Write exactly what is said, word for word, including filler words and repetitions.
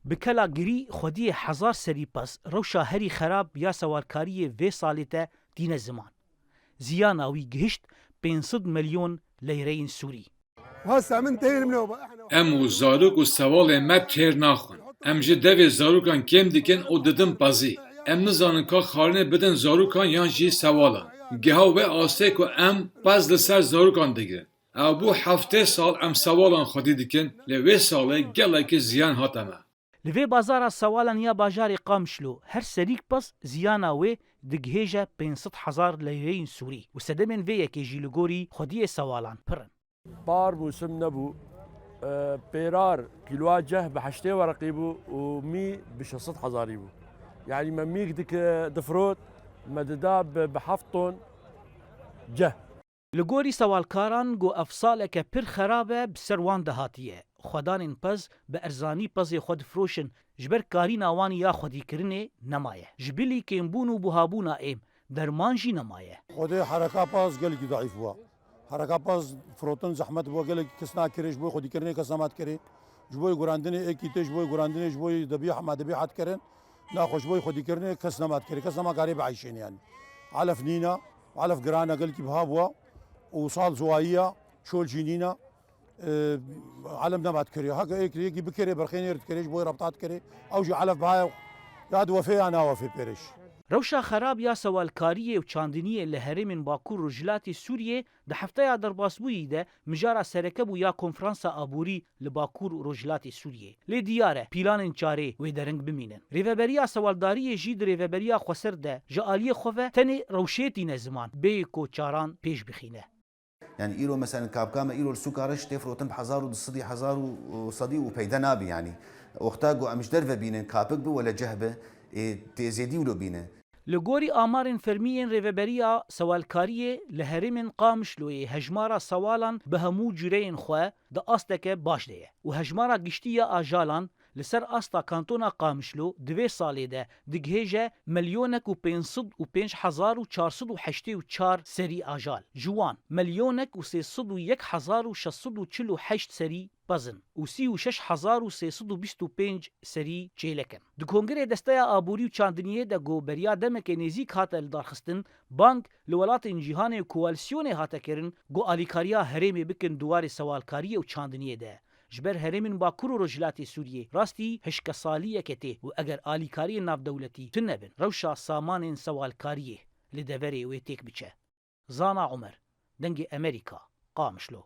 Bi kela girî xwediyê hezar serî pez rewşa herî xerab ya sewalkariyê vê salê te tîne ziman. Ziyana wî gihişt pênc sed milyon leyreyên Sûrî. Em û zarok û sewalên me têr naxwin. Em ji devê zarokan kêm dikin û didin pezî. Em nizanin ka xwarinê bidin zarokan yan jî sewalan. Giha wê astê ku em pez li ser zarokan digirin. Ew bû heftê sal em sewalan xwedî dikin, lê wê salê gelekî ziyan hate me. Li vê bazara sewalan ya bajarê Qamişlo her serîk pez ziyana wê digihêje pênc sed hezar leyreyên Sûrî û sedemên vê yekê jî li gorî xwediyê sewalan pir in. Par mûsim nebû. Pêrar kîloa ceh bi heştê wereqî bû û mî bi şeş sed hezarî bû. Yanî me mîk dike difrot, me dida bi heft ton ceh. Li gorî sewalkaran ku ev saleke pir xerab e bi ser wan de hatiye. Xwedanên pez bi erzanî pezê xwe difiroşin, ji ber karîna wan ya xwedîkirinê nemaye. Ji bilî kêmbûn û buhabûna êm, derman jî nemaye. Xwedê hereka pez gelekî deîf bû. Hereka pez firotin zehmet bû, gelek kes nakirê, ji bo xwedîkirinê kes nema dikerê. Ji bo gurandinê êkî tê, ji bo gurandinê, ji bo debî hema debî hat kirin. Naxwe ji bo xwedîkirinê kes nema dikerê, kes nema karê bieyşêne yanî. Elef nîne, elef girane, gelekî biha bû û sal ziwayiya, şol jî nîne. Elem nema dikerê. Heke êk yekî bikerê, berxê nêr dikerê, ji bo rebta dikerê. Ew jî elef biha ya diwefê ya nawefê pêrêş. Rewşa xerab ya sewalkariyê û çandiniyê li herêmên Bakur Rojhilatê Sûriyê di hefteya derbasbûyî de mijara sereke bû ya konferansa aborî li Bakur û Rojhilatê Sûriyê. Lê diyar e, pîlanên çarê wê dereng bimînin. Rêveberiya Sewaldariyê jî di rêveberiya xweser de ji aliyê xwe ve tenê rewşê tîne ziman, bêyî ku çaran pêş bixîne. Yanî îro meselen kabka me îro li sûka reş tê firotin bi hezar û du sedî hezar û sedî û peyde nabî yanî. Wexta ku em ji derve bînin kapik bi wele ceh bi, ê tê zêdî wilo bîne. Li gorî amarên fermî yên Rêveberiya Sewalkariyê, li herêmên Qamişloyê hejmara sewalan bi hemû cûreyên xwe di asteke baş de ye û hejmara giştî ya ajalan li ser asta kantona Qamişlo di vê salê de digihêje milyonek û pênc sed û pênc hezar û çar sed û heştê û çar serî ajal. Ji wan milyonek û sê sed û yek hezar û şeş sed û çil û heşt serî pez in û sî û şeş hezar û sê sed û bîst û pênc serî çêlek in. Di Kongrê Desteya Aborî û Çandiniyê de ku beriya demekê nêzîk hate lidarxistin, bang li welatên cîhanê û koalîsyonê hate kirin ku alîkariya herêmê bikin di warê sewalkariyê û çandiniyê de. Ji ber herêmên Bakur û Rojhilatê Sûriyê rastî hişkesaliyeke tê û eger alîkariyên navdewletî tune bin, rewşa samanên sewalkariyê li deverê wê têk biçe. Zana Omer, Dengê Emerîka, Qamişlo.